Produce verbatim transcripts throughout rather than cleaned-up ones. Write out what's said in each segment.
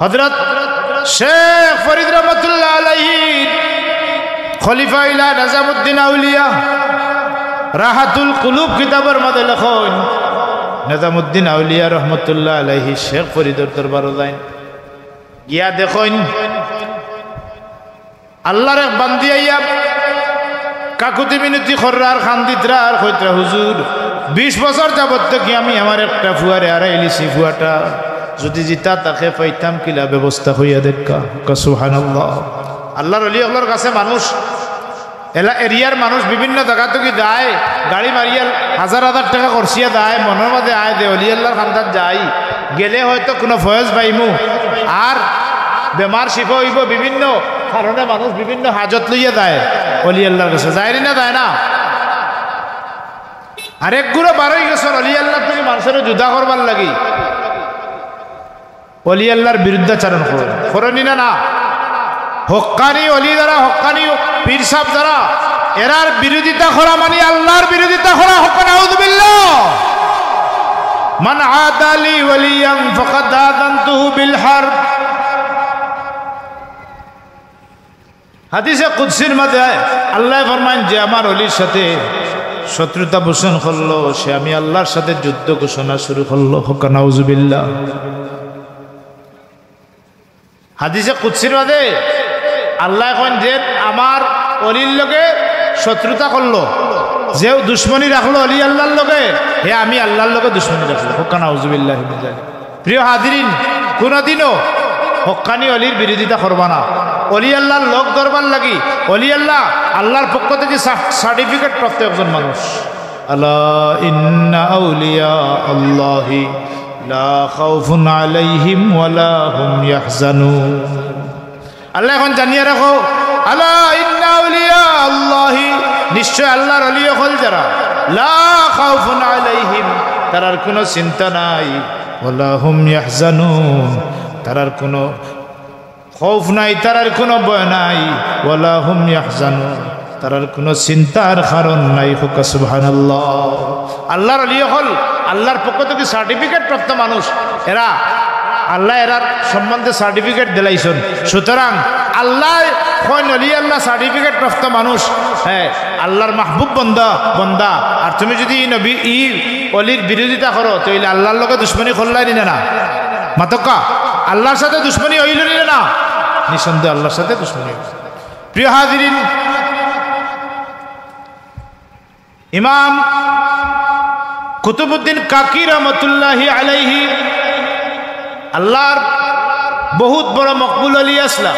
হযরত শেখ ফরিদ রহমতুল্লাহ আলাইহির খলিফা অইলা নিজামুদ্দিন আউলিয়া। রাহাতুল কুলুব কিতাবর মাঝে লেখইন, নিজামুদ্দিন আউলিয়া রহমতুল্লাহ আলাইহি শেখ ফরিদর দরবারো যাইন, গিয়া দেখইন আল্লাহর এক বান্দি আইয়া কাকুতি মিনতি কররা আর কান্দিতরা আর কইতরা, "হুজুর, বিশ বছর যাবত থাকি আমি আমার একটা ফুয়ারে হারাইলিছি, ফুয়াটা যুদি জিতা থাকে পাইতাম কিলা, ব্যবস্থা কইয়া দেউক্কা।" কউক্কা সুবহানাল্লাহ। আল্লাহর ওলি অকলর কাছে মানুষ, এলা এরিয়ার মানুষ বিভিন্ন জাগা থাকি যায়, গাড়ি মারিয়া হাজার হাজার টেকা খরচিয়া যায়, মনর মাঝে আয় যে ওলি আল্লাহর কান্দাত যাই, গেলে হয়তো কুনু ফয়েজ পাইমু, আর বেমার শিফা অইবো। বিভিন্ন কারণে মানুষ বিভিন্ন হাজত লইয়া যায় ওলি আল্লাহর কাছে, যায় নি না, যায় না? আরেক গুরু বারই গেছইন ওলি আল্লাহ থাকি মানষরে জুদা করবার লাগি, ওলি আল্লাহর বিরুদ্ধাচারণ করইন, করইন নি না, না? হক্কানি ওলি যারা, হক্কানি পীর সাব যারা, এরার বিরোধিতা করা মানি আল্লাহর বিরোধিতা করা। কউক্কা নাউজুবিল্লাহ। মান আদা লি ওয়ালিয়ান ফাকাদ আযানতুহু বিল হারব। হাদিসে কুদসির মাঝে আল্লায় ফরমাইন, "যে আমার ওলির সাথে শত্রুতা পোষণ করলো, সে আমি আল্লাহর সাথে যুদ্ধ ঘোষণা শুরু করলো।" কউক্কা নাউজুবিল্লাহ। হাদিসে কুদসির মাঝে আল্লায় কইন যে আমার ওলির লগে শত্রুতা করলো, যেউ দুশমনি রাখলো ওলি আল্লাহর লগে, হে আমি আল্লাহর লগে দুশমনি রাখলো। কউক্কা নাউজুবিল্লাহি মিন যালিক। প্রিয় হাজিরিন, কুনুদিনও হক্কানি ওলির বিরোধিতা করবা না। ওলি আল্লাহর লগ ধরবার লাগি, ওলি আল্লাহ, আল্লাহর পক্ষ থাকি সা-, সার্টিফিকেট প্রাপ্ত একজন মানুষ। আলা ইন্না আউলিয়া আল্লাহি লা খাউফুন আলাইহিম ওয়া লা হুম ইয়াহজানুন। আল্লায় কইন জানিয়া রাখো, আলা ইন্না আউলিয়া আল্লাহি, নিশ্চয় আল্লাহর ওলি অকল যারা, লা খাউফুন আলাইহিম, তারার কুনু চিন্তা নাই, ওয়া লা হুম ইয়াহজানুন, তারার কুনু খৌফ নাই, তারার কুনু ভয় নাই, ওয়া লা হুম ইয়াহজানুন, তারার কুনু চিন্তার কারণ নাই। কউক্কা সুবহানাল্লাহ। আল্লাহর ওলি অকল আল্লাহর পক্ষ থাকি সার্টিফিকেট প্রাপ্ত মানুষ, এরা আল্লায় এরার সম্বন্ধে সার্টিফিকেট দিলাইছইন। সুতরাং আল্লায় কইন ওলি আল্লাহ সার্টিফিকেট প্রাপ্ত মানুষ, হ্যাঁ, আল্লাহর মাহবুব বন্দা, বন্দা। আর তুমি যুদি ই নবী, ই ওলির বিরোধিতা করো, তে অইলে আল্লাহর লগে দুশমনি করলায় নি না, না? মাতউক্কা, আল্লাহর সাথে দুশমনি অইলো নি না, না? নিঃসন্দেহে আল্লাহর সাথে দুশমনি অইলো। প্রিয় হাজিরিন, ইমাম কুতুবউদ্দিন কাকি রহমতুল্লাহি আলাইহি আল্লাহর বহুত বড় মকবুল ওলি আছলা।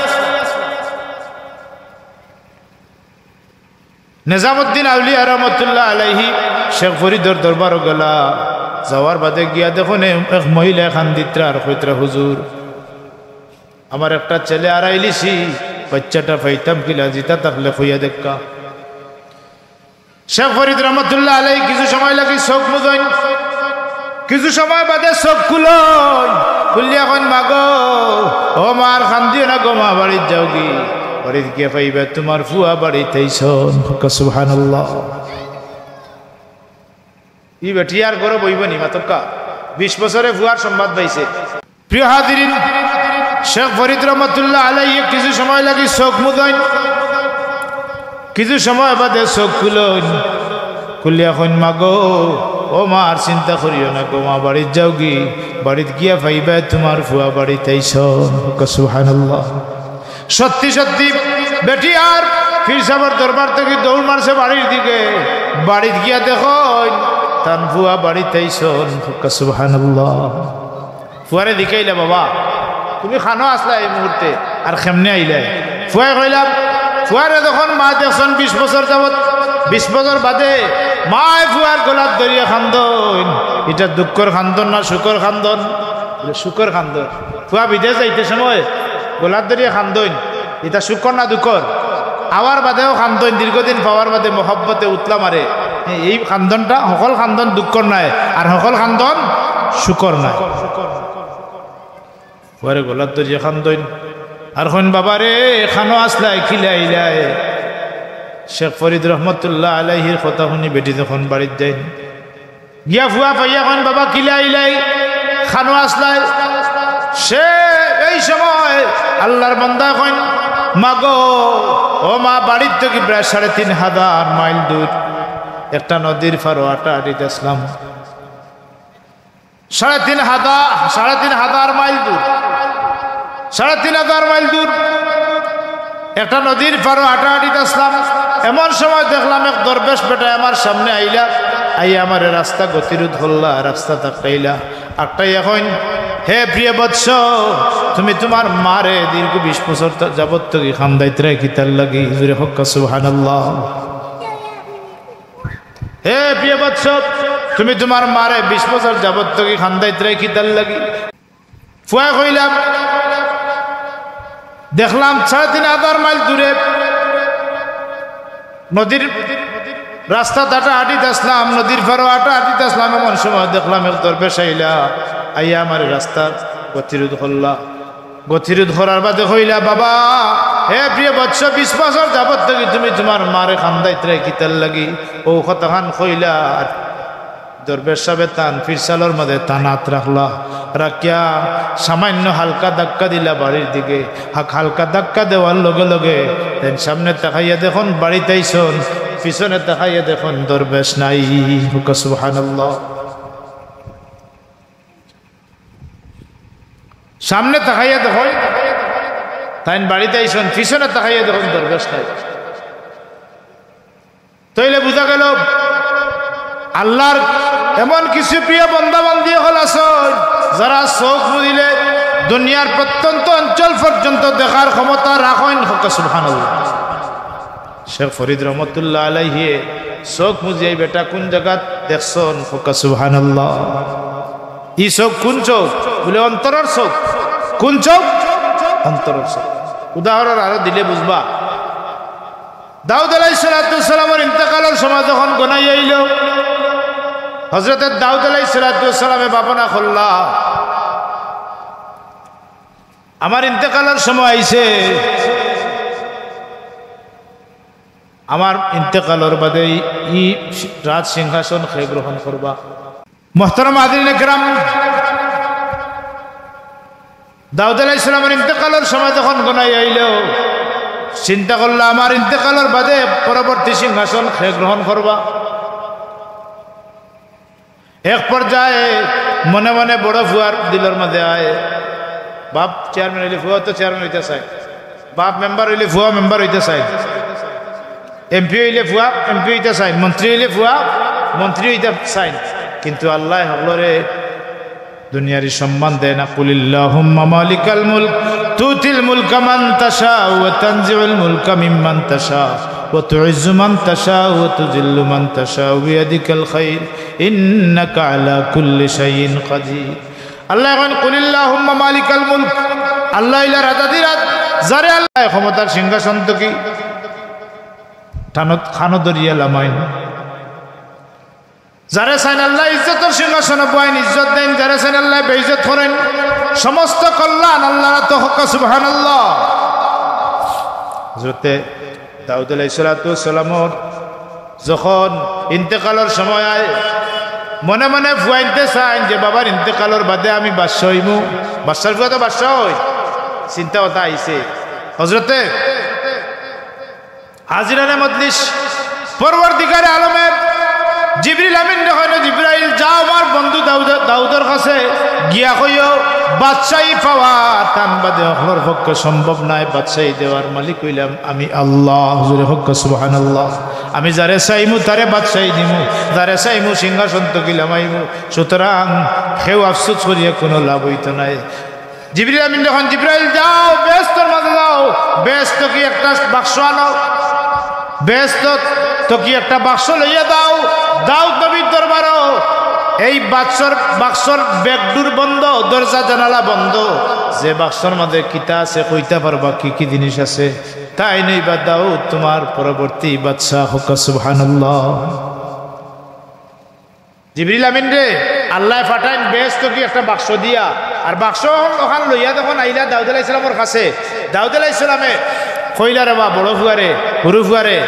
নিজামুদ্দিন আউলিয়া রহমতুল্লাহ আলাইহি শেখ ফরিদর দরবারো গেলা, যাওয়ার বাদে গিয়া দেখইন এ-, এক মহিলায় কান্দিতরা আর কইতরা, "হুজুর, আমার একটা ছেলে হারাইলিছি, বাইচ্চাটা পাইতাম কিলা, জিতা থাকলে কইয়া দেউক্কা।" শেখ ফরিদ রহমতুল্লাহ আলাইহি কিছু সময় লাগি চউখ মুজইন, কিছু সময় বাদে চউখ খুলইন, খুলিয়া কইন, "মাগো, ও মা, আর কান্দিও না গো মা, বাড়িত যাওগি, বাড়িত গিয়া পাইবায় তুমার ফুয়া বাড়িত আইছইন।" কউক্কা সুবহানাল্লাহ। ই বেটি আর ঘরো বইবো নি, মাতউক্কা? বিশ বছরে ফুয়ার সংবাদ পাইছে। প্রিয় হাজিরিন, শেখ ফরিদ রহমতুল্লাহ আলাইহি কিছু সময় লাগি চউখ মুজইন, কিছু সময় বাদে চউখ খুলইন, খুলিয়া কইন, "মাগো, ও মা, আর চিন্তা করিও না গো মা, বাড়িত যাওগি, বাড়িত গিয়া পাইবায় তুমার ফুয়া বাড়িত আইছইন।" কউক্কা সুবহানাল্লাহ। সত্যি সত্যি বেটি আর পীর সাবর দরবার থাকি দৌড় মারছে বাড়ির দিকে। বাড়িত গিয়া দেখইন তান ফুয়া বাড়িত আইছইন। কউক্কা সুবহানাল্লাহ। ফুয়ারে জিকাইলা, "বাবা, তুমি কানো আছলায় ই মুহূর্তে, আর কেমনে আইলায়?" ফুয়ায় কইলা, ফুয়ারে যখন মা দেখছইন বিশ বছর যাবত, বিশ বছর বাদে মায় ফুয়ার গলাত ধরিয়া কান্দইন। ইটা দুঃখর কান্দন না সুখর কান্দন? বলে, "সুখর কান্দন।" ফুয়া বিদেশ যাইতে সময় গলাত ধরিয়া কান্দইন, ইটা সুখর না দুঃখর? আওয়ার বাদেও কান্দইন, দীর্ঘদিন পাওয়ার বাদে মহব্বতে উতলা মারে। এই কান্দনটা, হকল কান্দন দুঃখর নায়, আর হকল কান্দন সুখর নায়। ফুয়ারে গলাত ধরিয়া কান্দইন, আর কইন, "বাবারে, কানো আছলায়, কিলা আইলায়?" শেখ ফরিদ রহমতুল্লাহ আলাইহির কথা হুনি বেটি যখন বাড়িত যাইন, গিয়া ফুয়া পাইয়া কইন, "বাবা, কিলা আইলায়, কানো আছলায়?" সে এই সময় আল্লাহর বান্দায় কইন, "মাগো, ও মা, বাড়ির থাকি প্রায় সাড়ে তিন হাজার মাইল দূর একটা নদীর পারো আটাআটিত আছলাম।" সাড়ে তিন হাজার, সাড়ে তিন হাজার মাইল দূর, সাড়ে তিন হাজার মাইল দূর একটা নদীর পারো আটাআটিত আছলাম। এমন সময় দেখলাম এক দরবেশ বেটায় আমার সামনে আইলা, আইয়া আমারে রাস্তা গতিরোধ করলা, রাস্তা আটকাইলা। আটকাইয়া কইন, "হে প্রিয় বৎস, তুমি তুমার মারে দীর্ঘ বিশ বছর ত-, যাবত থাকি কান্দাইত্রায় কিতার লাগি?" জোরে কউক্কা সুবহানাল্লাহ। "হে প্রিয় বৎস, তুমি তুমার মারে বিশ বছর যাবত থাকি কান্দাইত্রায় কিতার লাগি?" ফুয়ায় কইলা, "দেখলাম সাড়ে তিন হাজার মাইল দূরে নদীর রাস্তাত আটাআটিত আছলাম, নদীর পারো আটাআটিত আছলাম, এমন সময় দেখলাম এক দরবেশ আইলা, আইয়া আমারে রাস্তা গতিরোধ করলা।" গতিরোধ করার বাদে কইলা, "বাবা, হে প্রিয় বৎস, বিশ বছর যাবত থাকি তুমি তুমার মারে কান্দাইত্রায় কিতার লাগি?" অউ কথাখান কইলা। আর দরবেশ সাবে তান পিছালর মাঝে তান আত রাখলা, রাখিয়া সামান্য হালকা ধাক্কা দিলা বাড়ির দিকে। হাক-, হালকা ধাক্কা দেওয়ার লগে লগে তাইন সামনে তাকাইয়া দেখইন বাড়িত আইছইন, পিছনে তাকাইয়া দেখইন দরবেশ নাই। কউক্কা সুবহানাল্লাহ। সামনে তাকাইয়া দেখইন তাইন বাড়িত আইছইন, পিছনে তাকাইয়া দেখইন দরবেশ নাই। তাইলে বুঝা গেল, আল্লাহর এমন কিছু প্রিয় বান্দা বান্দি অকল আছইন, যারা চউখ মুজিলে দুনিয়ার প্রত্যন্ত অঞ্চল পর্যন্ত দেখার ক্ষমতা রাখইন। কউক্কা সুবহানাল্লাহ। শেখ ফরিদ রহমতুল্লাহ আলাইহি চউখ মুজিয়া ই বেটা কুন জাগাত দেখছইন? কউক্কা সুবহানাল্লাহ। ই চউখ কুন চউখ? বুলে, "অন্তরর চউখ।" কুন চউখ? অন্তরর চউখ। উদাহরণ আরো দিলে বুঝবা। দাউদ আলাইহিস সালাতু ওয়াস সালামর ইন্তেকালর সময় যখন ঘনাই আইলো, হযরতে দাউদ আলাইহিস সালাতু ওয়াস সালামে ভাবনা করলা, "আমার ইন্তেকালর সময় আইছে, আমার ইন্তেকালর বাদে ই, ই রাজ সিংহাসন কে গ্রহণ করবা?" মোহতারাম হাজিরিনে কেরাম, দাউদ আলাইহিস সালামর ইন্তেকালর সময় যখন ঘনাই আইলো, চিন্তা করলা, "আমার ইন্তেকালর বাদে পরবর্তী সিংহাসন কে গ্রহণ করবা?" এক পর্যায়ে মনে মনে বড় ফুয়ার দিলর মাঝে আয়, বাপ চেয়ারম্যান অইলে ফুয়াও তো চেয়ারম্যান অইতা চায়, বাপ মেম্বার অইলে ফুয়াও মেম্বার অইতা চায়, এমপি অইলে ফুয়া এমপি অইতা চায়, মন্ত্রী অইলে ফুয়া মন্ত্রী অইতা চায়। কিন্তু আল্লায় হকলরে দুনিয়ার ই সম্মান দেয় না। "কুলিল্লাহুম্মা মালিকাল মুলক তুতিল মুলকা মান তাশা ওয়া তানজিউল মুলকা মিম্মান তাশা ওয়া তুইজ্জু মান তাশা ওয়া তুযিল্লু মান তাশা বিয়াদিকাল খাইর ইন্নাকা আলা কুল্লি শাইইন কাদির।" আল্লায় কইন, "কুলিল্লাহুম্মা মালিকাল মুলক।" আল্লায় অইলা রাজাদিরাজ, যারে আল্লায় ক্ষমতার সিংহাসন থাকি টানো, খানো ধরিয়া লামাইন। যারে চাইন আল্লায় ইজ্জতর সিংহাসনো বওয়াইন, ইজ্জত দেইন, যারে চাইন আল্লায় বেইজ্জত করইন। সমস্ত কল্যাণ আল্লাহর আতো। কউক্কা সুবহানাল্লাহ। হযরতে দাউদ আলাইহিস সালাতু ওয়াস সালামর যখন ইন্তেকালর সময় আয়, মনে মনে ফুয়াইন্তে চাইন যে, "বাবার ইন্তেকালর বাদে আমি বাদশা অইমু।" বাদশার ফুয়া তো বাদশা অয়, চিন্তা কথা আইছে। হযরতে হাজিরানে মজলিস, পরওয়ারদিগারে আলমে জিবরিল আমিনরে কইন, "জিবরাইল, যাও আমার বন্ধু দাউদ, দাউদর কাছে গিয়া কইও, বাদশাই পাওয়া তান বাদে হকলর পক্ষে সম্ভব নায়, বাদশাই দেওয়ার মালিক অইলাম আমি আল্লাহ।" জোরে কউক্কা সুবহানাল্লাহ। "আমি যারে চাইমু তারে বাদশাই দিমু, যারে চাইমু সিংহাসন থাকি লামাইমু। সুতরাং কেউ আফসোস করিয়া কুনু লাভ অইতো নায়।" জিবরিল আমিনরে কইন, "জিবরাইল, যাও, বেহেস্তর মাঝে যাও, বেহেস্ত থাকি একটা বাক্স আনো, বেহেস্ত থাকি একটা বাক্স লইয়া যাও, দাউদ নবীর দরবারো।" এই বাক্সর, বাক্সর ব্যাগডোর বন্ধ, দরজা জানালা বন্ধ। যে বাক্সর মাঝে কিতা আছে, কইতা পারবা কি কি জিনিস আছে, তাইন অইবা দাউদ তুমার পরবর্তী বাদশা। কউক্কা সুবহানাল্লাহ। জিবরিল আমিনরে আল্লায় পাঠাইন বেহেস্ত থাকি একটা বাক্স দিয়া, আর বাক্স অখান লইয়া যখন আইলা দাউদ আলাইহিস সালামর কাছে, দাউদ আলাইহিস সালামে কইলা, "রে বা বড় ফুয়ারে, হুরু ফুয়ারে,"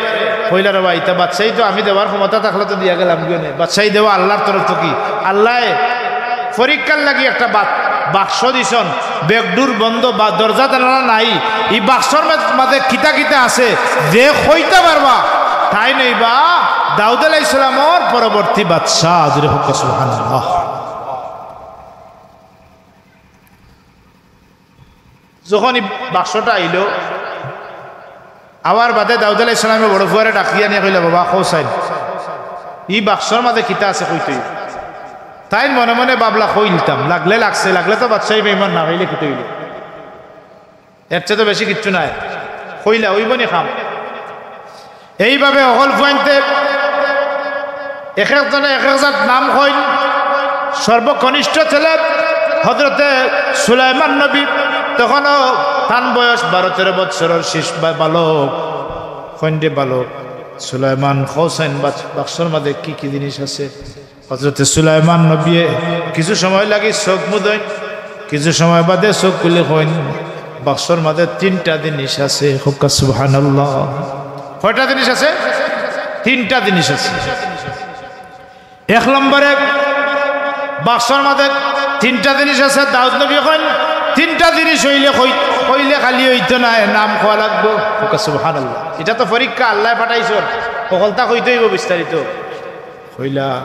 কইলা, "রে বা, ইতা বাদশাই তো আমি দেওয়ার ক্ষমতা থাকলে তো দিয়া গেলাম গিয়া নে, বাদশাই দেওয়া আল্লাহর তরফ থাকি, আল্লায় পরীক্ষার লাগি একটা বাত-, বাক্স দিছইন, ব্যাগডোর বন্ধ বা দরজা জানালা নাই, ই বাক্সর মাঝ-, মাঝে কিতা কিতা আছে, যে কইতা পারবা, তাইন অইবা দাউদ আলাইহিস সালামর পরবর্তী বাদশা। জোরে কউক্কা সুবহানাল্লাহ। যখন ই বাক্সটা আইলো, আওয়ার বাদে দাউদ আলাইহিস সালামে বড় ফুয়ারে ডাকিয়া নিয়া কইলা, "বাবা, কও চাইন, ই বাক্সর মাঝে কিতা আছে কইতে অইবো।" তাইন মনে মনে ভাবলা, "কইলতাম, লাগলে লাগছে, লাগলে তো বাদশাই বেইমান, না কইলে কিতা অইলো?" এর চেয়ে তো বেশি কিচ্ছু নাই। কইলা, অইবো নি কাম? এইভাবে হকল ফুয়াইন্তে এক একজনে এক এক জাত নাম কইন। সর্বকনিষ্ঠ ছেলে হযরতে সুলাইমান নবী, তখনও তান বয়স বারো তেরো বৎসরর শিশু বা-, বালক। কইন, "রে বালক সুলাইমান, কও চাইন বাক-, বাক্সর মাঝে কি কি জিনিস আছে?" হযরতে সুলাইমান নবীয়ে কিছু সময় লাগি চোখ মুদইন, কিছু সময় বাদে চোখ খুলি কইন, "বাক্সর মাঝে তিনটা জিনিস আছে।" কউক্কা সুবহানাল্লাহ। কয়টা জিনিস আছে? তিনটা জিনিস আছে। এক নম্বরে, বাক্সর মাঝে তিনটা জিনিস আছে। দাউদ নবী কইন, "তিনটা জিনিস অইলে কই-, কইলে খালি অইতো নায়, নাম কওয়া লাগবো।" কউক্কা সুবহানাল্লাহ। ইটা তো পরীক্ষা, আল্লায় পাঠাইছইন, হকলতা কইতে অইবো বিস্তারিত। কইলা,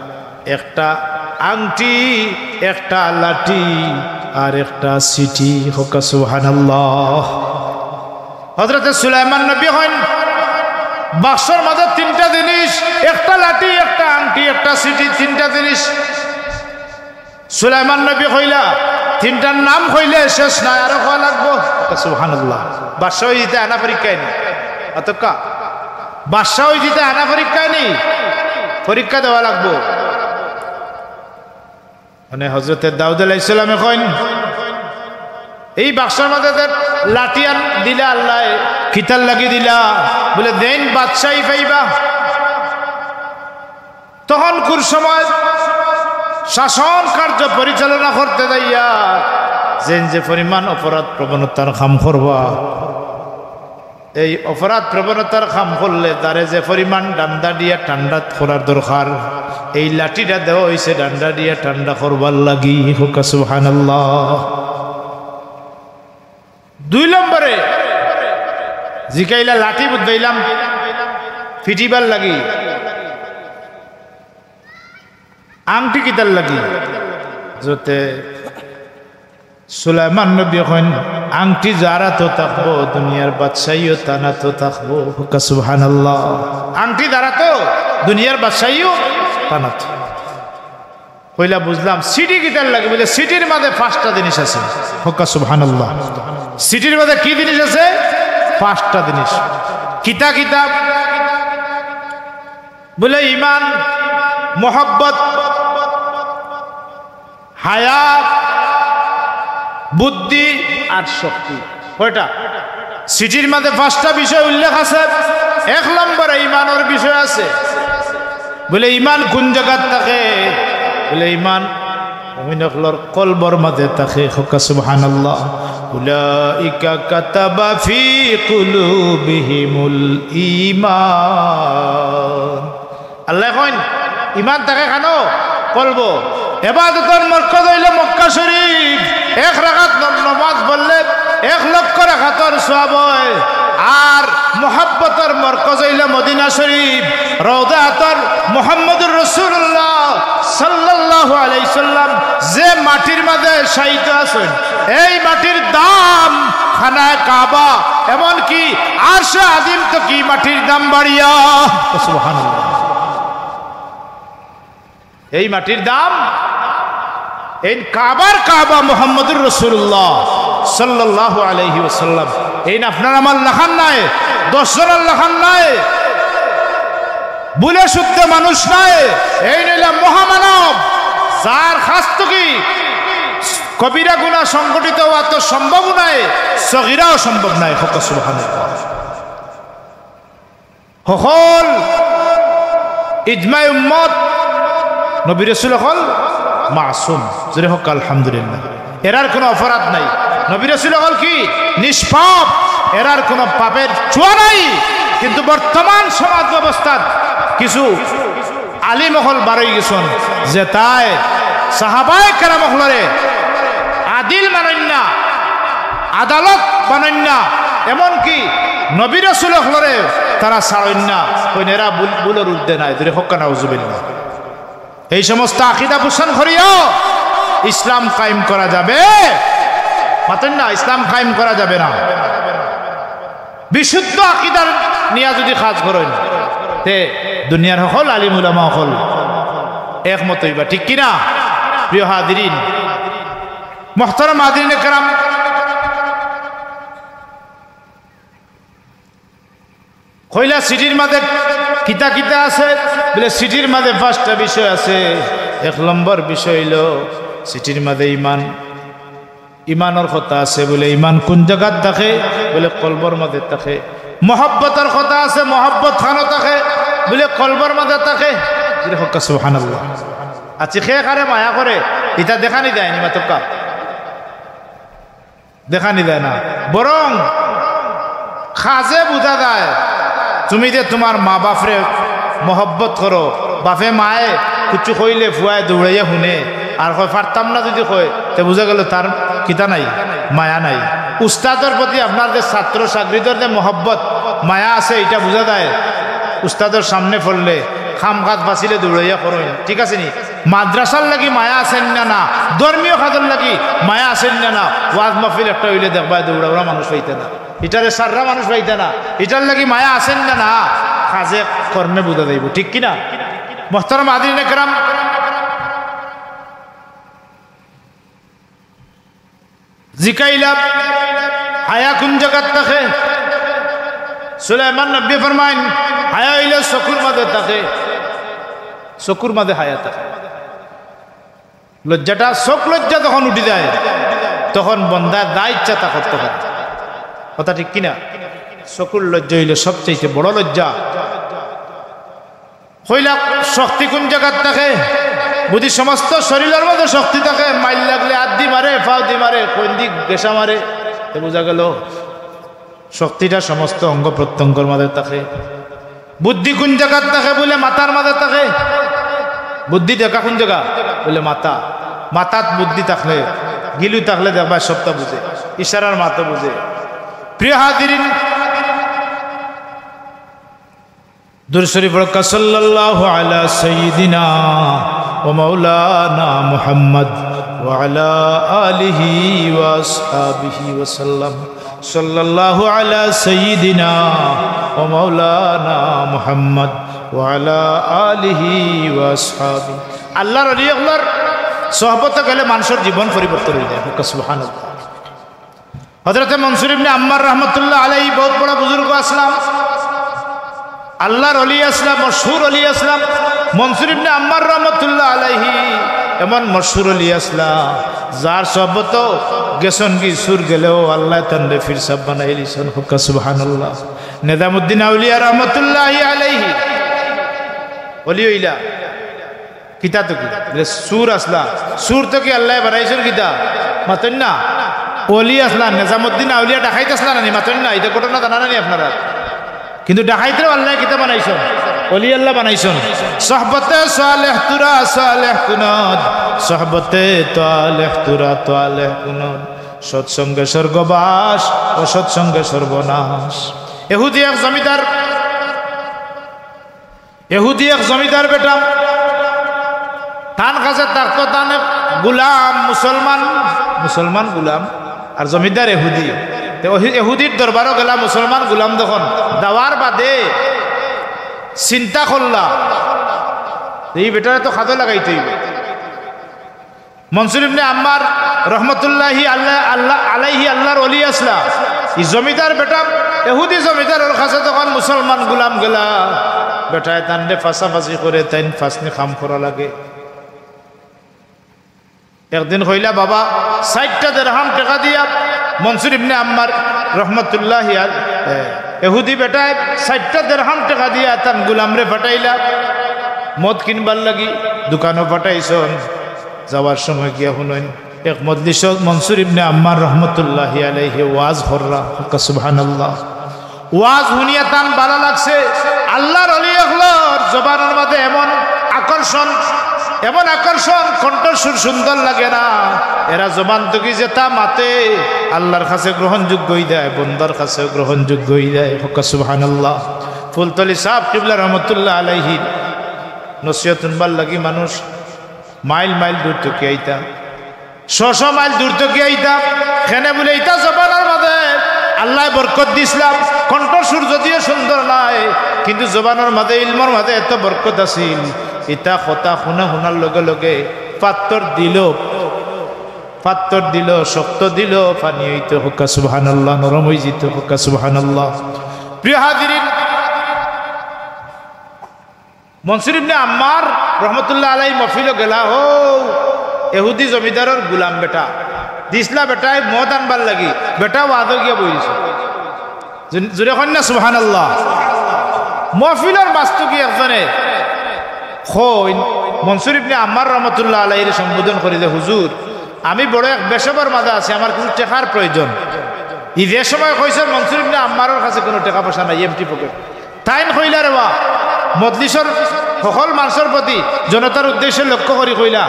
"একটা আংটি, একটা লাঠি, আর একটা চিঠি।" কউক্কা সুবহানাল্লাহ। হযরতে সুলাইমান নবী কইন, "বাক্সর মাঝে তিনটা জিনিস, একটা লাঠি, একটা আংটি, একটা চিঠি, তিনটা জিনিস।" সুলাইমান নবী কইলা, "তিনটার নাম কইলে শেষ নায়, আরো কওয়া লাগবো।" কউক্কা সুবহানাল্লাহ। বাদশা অইযিতা আনা পরীক্ষা নি? অতকা বাদশা অইযিতা আনা পরীক্ষা নি? পরীক্ষা দেওয়া লাগবো। মানে হযরতে দাউদ আলাইহিস সালামে কইন, "এই বাক্সর মাঝে যে লাঠিয়ান দিলা আল্লায়, কিতার লাগি দিলা?" বলে, "যেইন বাদশাই পাইবা।" তখনকুর সময় শাসন কার্য পরিচালনা করতে যাইয়া যেইন যে পরিমাণ অপরাধ প্রবণতার কাম করবা, এই অপরাধ প্রবণতার কাম করলে তারে যে পরিমাণ ডান্ডা দিয়া ঠান্ডা করার দরকার, এই লাঠিটা দেওয়া অইছে ডান্ডা দিয়া ঠান্ডা করবার লাগি। কউক্কা সুবহানাল্লাহ। দুই নম্বরে জিকাইলা, "লাঠি বুঝাইলাম ফিটিবার লাগি, আংটি কিতার লাগি?" হযরতে সুলাইমান নবী কইন, "আংটি যার আতো থাকবো, দুনিয়ার বাদশাইও তান আতো থাকবো।" কউক্কা সুবহানাল্লাহ। আংটি যার আতো, দুনিয়ার বাদশাইও তান আতো। কইলা, "বুঝলাম, চিঠি কিতার লাগি?" বলে, "চিঠির মাঝে পাঁচটা জিনিস আছে।" কউক্কা সুবহানাল্লাহ। চিঠির মাঝে কি জিনিস আছে? পাঁচটা জিনিস। কিতা কিতা? বলে, "ইমান, মহব্বত, হায়া, বুদ্ধি আর শক্তি।" কয়টা? চিঠির মাঝে পাঁচটা বিষয় উল্লেখ আছে। এক নম্বরে ইমানর বিষয় আছে। বলে, "ইমান কুন জাগাত থাকে?" বলে, "ইমান মুমিন অকলর কলবর মাঝে থাকে।" কউক্কা সুবহানাল্লাহ। "উলাইকা কাতাবা ফি কুলুবিহিমুল ঈমান।" আল্লায় কইন, ইমান থাকে কানো? কলবো। এবাদতর মরকজ অইলো মক্কা শরীফ। এক রাকাত ন-, নমাজ পড়লে এক লক্ষ রাকাতর সওয়াব অয়। আর মহব্বতর মরকজ অইলো মদিনা শরীফ। রওজা আতর মুহাম্মদুর রাসূলুল্লাহ সাল্লাল্লাহু আলাইহি সাল্লাম যে মাটির মাঝে শায়িত আছইন, এই মাটির দাম খানায়ে কাবা, এমনকি আরশে আজিম থাকি মাটির দাম বাড়িয়া। সুবহানাল্লাহ। এই মাটির দাম, এইন কাবার কাবা মুহাম্মদুর রাসূলুল্লাহ সাল্লাল্লাহু আলাইহি ওয়াসাল্লাম। এইন আপনার আমার লাখান নায়, দশ জনর লাখান নায়, ভুলে শুদ্ধে মানুষ নায়। এইন অইলা মহামানব, যার কাছ থাকি কবিরা গুনাহ সংঘটিত অওয়া তো সম্ভব নায়, সগিরাও সম্ভব নায়। কউক্কা সুবহানাল্লাহ। হকল ইজমায়ে উম্মত, নবী রাসূল অকল মাসুম। জোরে কউক্কা আলহামদুলিল্লাহ। এরার কোনো অপরাধ নাই। নবী রাসূল অকল কি? নিষ্পাপ। এরার কোনো পাপের ছোঁয়া নাই। কিন্তু বর্তমান সমাজ ব্যবস্থাত কিছু আলিম অকল বারই গেছইন, যেতায় সাহাবায়ে কেরাম অকলরে আদিল বানাইন না, আদালত বানাইন না, এমনকি নবী রাসূল অকলরে তারা ছাড়ইন না। কইন এরা ভুল, ভুলর ঊর্ধ্বে নাই। জোরে কউক্কা নাউজুবিল্লাহ। এই সমস্ত আকিদা পোষণ করিয়া ইসলাম কায়েম করা যাবে? মাতইন না, ইসলাম কায়েম করা যাবে না। বিশুদ্ধ আকিদার নিয়া যুদি কাজ করইন, তে দুনিয়ার হকল আলিম উলামা অকল একমত অইবা, ঠিক কি না? প্রিয় হাজিরিন, মুহতারাম হাজিরিনে কেরাম, কইলা চিঠির মাঝে কিতা কিতা আছে? বলে, চিঠির মাঝে পাঁচটা বিষয় আছে। এক নম্বর বিষয় অইলো চিঠির মাঝে ইমান, ইমানর কথা আছে। বলে, ইমান কুন জাগাত থাকে? বলে, কলবর মাঝে থাকে। মহব্বতর কথা আছে, মহব্বত খানো থাকে? বলে, কলবর মাঝে থাকে। জোরে কউক্কা সুবহানাল্লাহ। আচ্ছা, কে কারে মায়া করে, ইটা দেখানি যায়নি মাতউক্কা? দেখানি যায় না, বরং কাজে বুঝা যায়। তুমি যে তুমার মা বাপরে মহব্বত করো, বাপে মায়ে কুচ্ছু কইলে ফুয়ায় দৌড়াইয়া হুনে, আর কয়, "পারতাম না," যুদি কয়, তে বুঝা গেল তার কিতা নাই, মায়া নাই। উস্তাদর প্রতি আপনার যে ছাত্র ছাত্রীদের যে মহব্বত, মায়া আছে, ইটা বুঝা যায়। উস্তাদর সামনে পড়লে, কাম কাজ বাঁচিলে দৌড়াইয়া করইন, ঠিক আছে নি? মাদ্রাসার লাগি মায়া আছেন না, না, ধর্মীয় কাজর লাগি মায়া আছেন না, না, ওয়াজ মাহফিল একটা অইলে দেখবায় দৌড়াউরা মানুষ পাইতা না, ইটারে সাররা মানুষ পাইতা না, ইটার লাগি মায়া আছেন না, না, কাজে কর্মে বুঝা যাইব, ঠিক কি না? মুহতারাম হাজিরিনে কেরাম, জিকাইলা, হায়া কুন জাগাত থাকে? সুলাইমান নবী ফরমাইন, হায়া অইলে চকুর মাঝে থাকে, চকুর মাঝে হায়া থাকে। লজ্জাটা, চোখ লজ্জা যখন উঠি যায়, তখন বন্দায় যা ইচ্ছা তা করতে পারে। কথা ঠিক কি না? চকুর লজ্জা অইলে সবচাইতে বড় লজ্জা। কইলা, শক্তি কুন জাগাত থাকে? বুঝি সমস্ত শরীলর মাঝে শক্তি থাকে, মাইর লাগলে আত দি মারে, পাও দি মারে, কইন দি গেসা মারে, তে বুঝা গেল শক্তিটা সমস্ত অঙ্গ প্রত্যঙ্গর মাঝে থাকে। বুদ্ধি কুন জাগাত থাকে? বলে, মাথার মাঝে থাকে। বুদ্ধি টেকা কুন জাগা? বলে, মাথা। মাথাত বুদ্ধি থাকলে, গিলু থাকলে দেখবায় সবটা বুঝে, ইশারার মাতো বুঝে। প্রিয় হাজিরিন, দুরূদ শরীফ পড়উক্কা, সাল্লাল্লাহু আলা সাইয়্যিদিনা ওয়া মাওলানা মুহাম্মদ ওয়া আলা আলিহি ওয়া আসহাবিহি ওয়া সাল্লাম। সাল্লাল্লাহু আলা সাইয়্যিদিনা ওয়া মাওলানা মুহাম্মদ ওয়া আলা আলিহি ওয়া আসহাবিহি। আল্লাহর ওলি অকলর সোহবতো গেলে মানষর জীবন পরিবর্তন অই যায়। সুবহানাল্লাহ। হযরতে মনসুর ইবনে আম্মার রহমতুল্লাহ আলাইহি বউত বড় বুজুর্গ আছলা, আল্লাহর ওলি আছলা, মশহুর ওলি আছলা। মনসুর ইবনে আম্মার রহমতুল্লাহ আলাইহি এমন মশহুর ওলি আছলা, যার সোহবতো গেছইন গি চুর গেলেও আল্লায় তানরে পীর সাব বানাইলিছইন। কউক্কা সুবহানাল্লাহ। নিজামুদ্দিন আউলিয়া রহমতুল্লাহি আলাইহি ওলি অইলা। কিতা তো কি? বলে, চুর আছলা। চুর তো কি আল্লায় বানাইছইন কিতা? মাতইন না। ওলি আছলা, নিজামুদ্দিন আউলিয়া ডাকাইত আছলা না নি? মাতইন না। ইটা ঘটনা জানা না নি আপনারা? কিন্তু ডাকাইতরেও আল্লায় কিতা বানাইছইন? ওলি আল্লাহ বানাইছইন। সোহবতে সালেহ তুরা সালেহ কুনদ, সোহবতে তালেহ তুরা তালেহ কুনদ। সৎসঙ্গে স্বর্গবাস, অসৎসঙ্গে সর্বনাশ। এহুদি এক জমিদার এহুদি এক জমিদার বেটা, তান কাছে থাকতো তান এক গুলাম, মুসলমান, মুসলমান গুলাম, আর জমিদার এহুদি। তে ওহি-, এহুদির দরবারো গেলা মুসলমান গুলাম, যখন দেওয়ার বাদে চিন্তা করলা, এই বেটারে তো কাজো লাগাইতে অইবো। মনসুর ইবনে আম্মার রহমতুল্লাহি আল্লাহ, আল্লাহ, আলাইহি আল্লাহর ওলি আছলা। ই জমিদার বেটা, এহুদি জমিদারর কাছে যখন মুসলমান গুলাম গেলা, বেটায় তানরে ফাঁসাফাঁসি করে, তাইন ফাঁসনি কাম করা লাগে। একদিন কইলা, "বাবা, ষাইটটা দেরহাম টেকা দিয়া।" মনসুর ইবনে আম্মার রহমতুল্লাহি আল-, এ, এহুদি বেটায় ষাইটটা দেরহাম টেকা দিয়া তান গুলামরে পাঠাইলা মদ কিনবার লাগি, দোকানো পাঠাইছইন। যাওয়ার সময় গিয়া হুনইন, এক মজলিসো মনসুর ইবনে আম্মার রহমতুল্লাহি আলাইহি ওয়াজ কররা। কউক্কা সুবহানাল্লাহ। ওয়াজ হুনিয়া তান ভালা লাগছে। আল্লাহর ওলি অকলর জবানর মাঝে এমন আকর্ষণ, এমন আকর্ষণ, কণ্ঠস্বর সুন্দর লাগে না। এরা জবান থাকি যেতা মাতে, আল্লার কাছে গ্রহণযোগ্য অই যায়, বন্দার কাছেও গ্রহণযোগ্য অই যায়। কউক্কা সুবহানাল্লাহ। ফুলতলি ছাব কিবলা রহমতুল্লাহ আলাইহির নসিহত হুনবার লাগি মানুষ মাইল মাইল দূর থাকি আইতা, শ শ মাইল দূর থাকি আইতা। কেনে বুলে, ইতা জবানর মাঝে আল্লায় বরকত দিছলা। কণ্ঠস্বর যদিও সুন্দর নায়, কিন্তু জবানর মাঝে, ইলমর মাঝে এত বরকত আছিল। ইতা কথা হুনা হুনার লগে লগে পাত্থর দিলো, পাত্থর দিলো, শক্ত দিলো পানি অইতো। কউক্কা সুবহানাল্লাহ। নরম অইযিতো। কউক্কা সুবহানাল্লাহ। প্রিয় হাজিরিন, মনসুর ইবনে আম্মার রহমতুল্লাহ আলাইহি মহফিলো গেলা, হউ এহুদি জমিদারর গুলাম বেটা। দিছলা বেটায় মদ আনবার লাগি, বেটা ওয়াজো গিয়া বই দিছে। জু-, জুরে কইন না সুবহানাল্লাহ। মহফিলর মাঝ থাকি একজনে কইন, মনসুর ইবনে আম্মার রহমতুল্লাহ আলাইহিরে সম্বোধন করি যে, "হুজুর, আমি বড় এক বেসবর মাঝে আছি, আমার কিছু টেকার প্রয়োজন।" ই যে সময় কইছে, মনসুর ইবনে আম্মারর কাছে কুনু টেকা পয়সা নাই, empty pocket। তাইন কইলা, "রে বা, মজলিসর হকল মানষর প্রতি, জনতার উদ্দেশ্যে লক্ষ্য করি কইলা,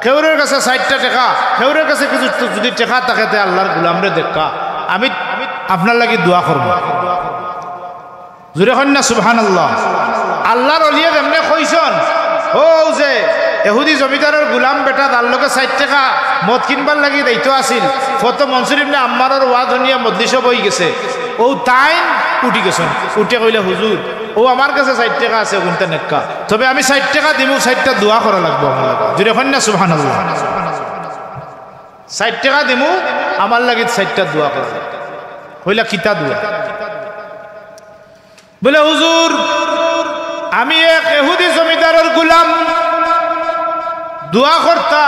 কেউরর কাছে ষাইটটা টেকা, কেউরর কাছে কিছু যুদি টেকা থাকে, তে আল্লার গুলামরে দেউক্কা, আমি আপনার লাগি দোয়া করমু।" জুরে কইন না সুবহানাল্লাহ। আল্লার অলিয়ে যেমনে কইছন, হউ যে এহুদি জমিদারর গুলাম বেটা, যার লগে ষাইট টেকা মদ কিনবার লাগি যাইতো আছিল, ফতো মনসুর ইবনে আম্মারর ওয়াজ হুনিয়া মজলিসো বই গেছে। অউ তাইন উঠি গেছন, উঠে কইলা, "হুজুর, অউ আমার কাছে ষাইট টেকা আছে, অগুনতা নেউক্কা। তবে আমি ষাইট টেকা দিমু, ষাইটটা দোয়া করা লাগবো আমার লাগি।" জুরে কইন না সুবহানাল্লাহ। "ষাইট টেকা দিমু, আমার লাগি ষাইটটা দোয়া করা লাগবো।" কইলা, "কিতা দোয়া?" বুলে, "হুজুর, আমি এক এহুদি জমিদারর গুলাম, দোয়া করতা,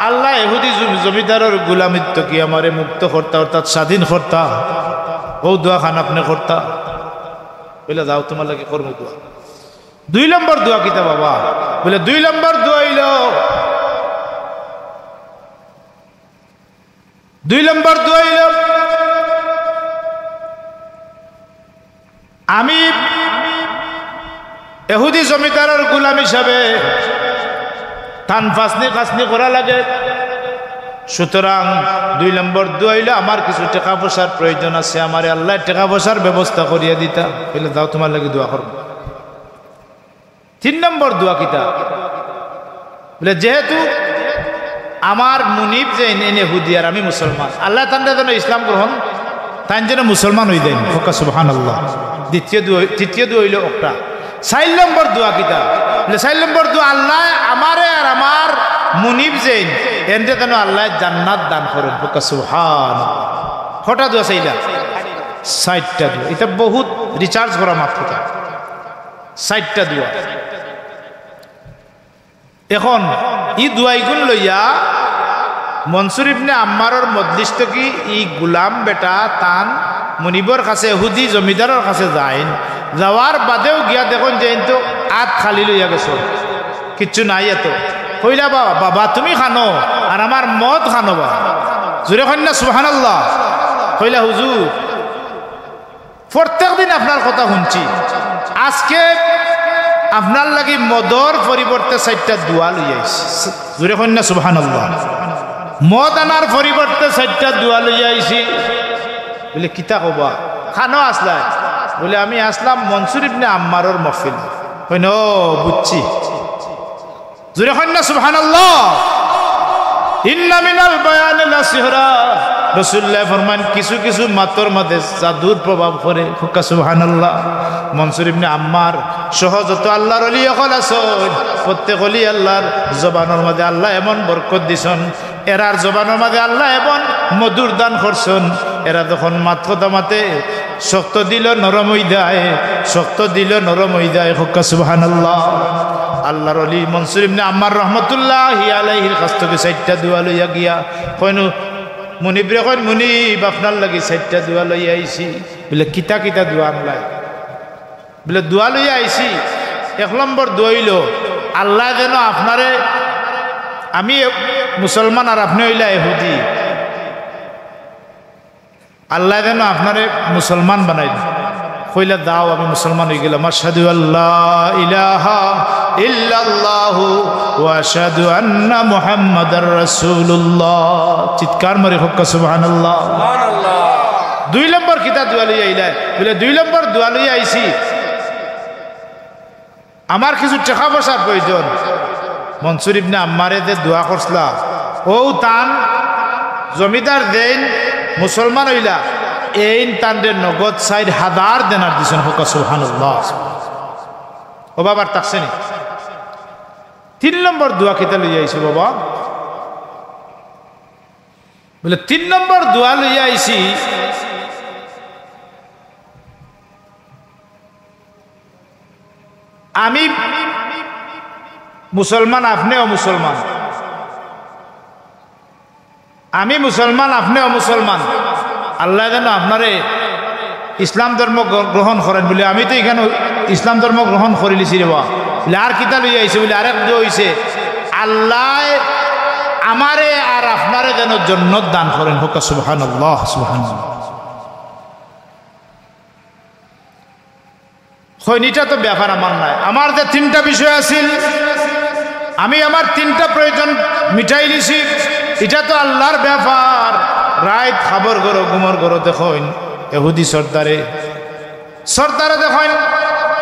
আল্লায় এহুদি জমি-, জমিদারর গুলামিত থাকি আমারে মুক্ত করতা, অর্থাৎ স্বাধীন করতা, অউ দোয়াখান আপনে করতা।" বুলে, "যাও, তুমার লাগি করমু দোয়া।" "দুই নম্বর দোয়া কিতা বাবা?" বুলে, "দুই নম্বর দোয়া অইলো, দুই নম্বর দোয়া অইলো, আমি এহুদি জমিদারর গুলাম হিসাবে তান ফাসনি কাসনি করা লাগে। সুতরাং দুই নম্বর দোয়া অইলো, আমার কিছু টেকা পয়সার প্রয়োজন আছে, আমারে আল্লায় টেকা পয়সার ব্যবস্থা করিয়া দিতা।" বুলে, "যাও, তুমার লাগি দোয়া করমু।" তিন নম্বর দোয়া কিতা? বুলে, "যেহেতু আমার মুনিব যেইন এহুদি আর আমি মুসলমান, আল্লায় তানরে যেন ইসলাম গ্রহণ, তাইন যেন মুসলমান অই যাইন।" কউক্কা সুবহানাল্লাহ। দ্বিতীয় দোয়া, তৃতীয় দোয়া অইলো অকটা। চাইর নম্বর দোয়া কিতা? বুলে, চাইর নম্বর দোয়া, "আল্লায় আমারে আর আমার মুনিব যেইন, এনরে যেন আল্লায় জান্নাত দান করইন।" কউক্কা সুবহানাল্লাহ। কটা দোয়া চাইলা? চাইরটা দোয়া। ইতা বহুত recharge করা মাত্র। চাইরটা দোয়া। এখন ই দোয়াইগুন লইয়া মনসুর ইবনে আম্মারর মজলিস থাকি ই গুলাম বেটা তান মুনিবর কাছে, এহুদি জমিদারর কাছে যাইন। যাওয়ার বাদেও গিয়া দেখইন যে ইন তো আত খালি লইয়া গেছইন, কিচ্ছু নাই এত। কইলা, "বাবা, বাবা, তুমি খানো আর আমার মদ খানো বা।" জুরে কইন না সুবহানাল্লাহ। কইলা, "হুজুর, প্রত্যেক দিন আপনার কথা হুনছি, আজকে আপনার লাগি মদর পরিবর্তে চাইরটা দোয়া লইয়া আইছি।" জুরে কইন না সুবহানাল্লাহ। "মদ আনার পরিবর্তে চাইরটা দোয়া লইয়া আইছি।" বুলে, "কিতা কও বা? খানো আছলায়?" বুলে, "আমি আছলাম মনসুর ইবনে আম্মারর মহফিল।" কইন, "ও, বুঝছি।" জুরে কইন না সুবহানাল্লাহ। "ইন্না মিনাল বায়ানি লাসিহরা।" রাসুলুল্লায় ফরমাইন, কিছু কিছু মাতর মাঝে জাদুর প্রভাব করে। কউক্কা সুবহানাল্লাহ। মনসুর ইবনে আম্মার সহ যত আল্লার অলি অকল আছইন, প্রত্যেক অলি আল্লার জবানর মাঝে আল্লায় এমন বরকত দিছইন, এরার জবানর মাঝে আল্লায় এমন মধুর দান করছইন, এরা যখন মাত কথা মাতে, শক্ত দিল নরম অই যায়, শক্ত দিল নরম অই যায়। কউক্কা সুবহানাল্লাহ। আল্লার অলি মনসুর ইবনে আম্মার রহমতুল্লাহি আলাইহির কাছ থাকি চাইরটা দোয়া লইয়া গিয়া কইন, মুনিবরে কইন, "মুনিব, আপনার লাগি চাইরটা দোয়া লইয়া আইছি।" বুলে, "কিতা কিতা দোয়া আনলায়?" বুলে, "দোয়া লইয়া আইছি, এক নম্বর দোয়া অইলো, আল্লায় যেন আপনারে, আমি মুসলমান আর আপনে অইলা এহুদি, আল্লায় যেন আপনারে মুসলমান বানাইন।" কইলা, "যাও, আমি মুসলমান অই গেলাম, আশহাদু আল্লা ইলাহা ইল্লাল্লাহু ওয়া আশহাদু আন্না মুহাম্মাদার রাসূলুল্লাহ। চিৎকার মারি কউক্কা সুবহানাল্লাহ। দুই নম্বর কিতা দোয়া লইয়া আইলায়? বলে, দুই নম্বর দোয়া লইয়া আইছি, আমার কিছু টেকা পয়সার প্রয়োজন। মনসুর ইবনে আম্মারে যে দোয়া করছলা, অউ তান জমিদার যেইন মুসলমান অইলা, এইন তানরে নগদ চাইর হাজার দেনার দিছইন। কউক্কা সুবহানাল্লাহ। ও বাবার তাকসিনি। তিন নম্বর দোয়া কিতা লইয়া আইছো বাবা? বলে, তিন নম্বর দোয়া লইয়া আইছি, আমি মুসলমান, আপনেও মুসলমান। আমি মুসলমান, আপনেও মুসলমান। আল্লায় যেন আপনারে ইসলাম ধর্ম গ্র-, গ্রহণ করেন। বলে, আমি তো ইখান ইসলাম ধর্ম গ্রহণ করিলিছি রে বা। বলে, আর কিতা লইয়া আইছো? বলে, আরেক দোয়া অইছে, আল্লায় আমারে আর আপনারে যেন জন্নত দান করেন। কউক্কা সুবহানাল্লাহ, সুবহানাল্লাহ। কইন, ইটা তো ব্যাপার আমার নায়। আমার যে তিনটা বিষয় আছিল, আমি আমার তিনটা প্রয়োজন মিটাইলিছি। ইটা তো আল্লার ব্যাপার। রাইত খাবর ঘরো, ঘুমর ঘরো দেখইন, এহুদি সর্দারে, সর্দারে দেখইন,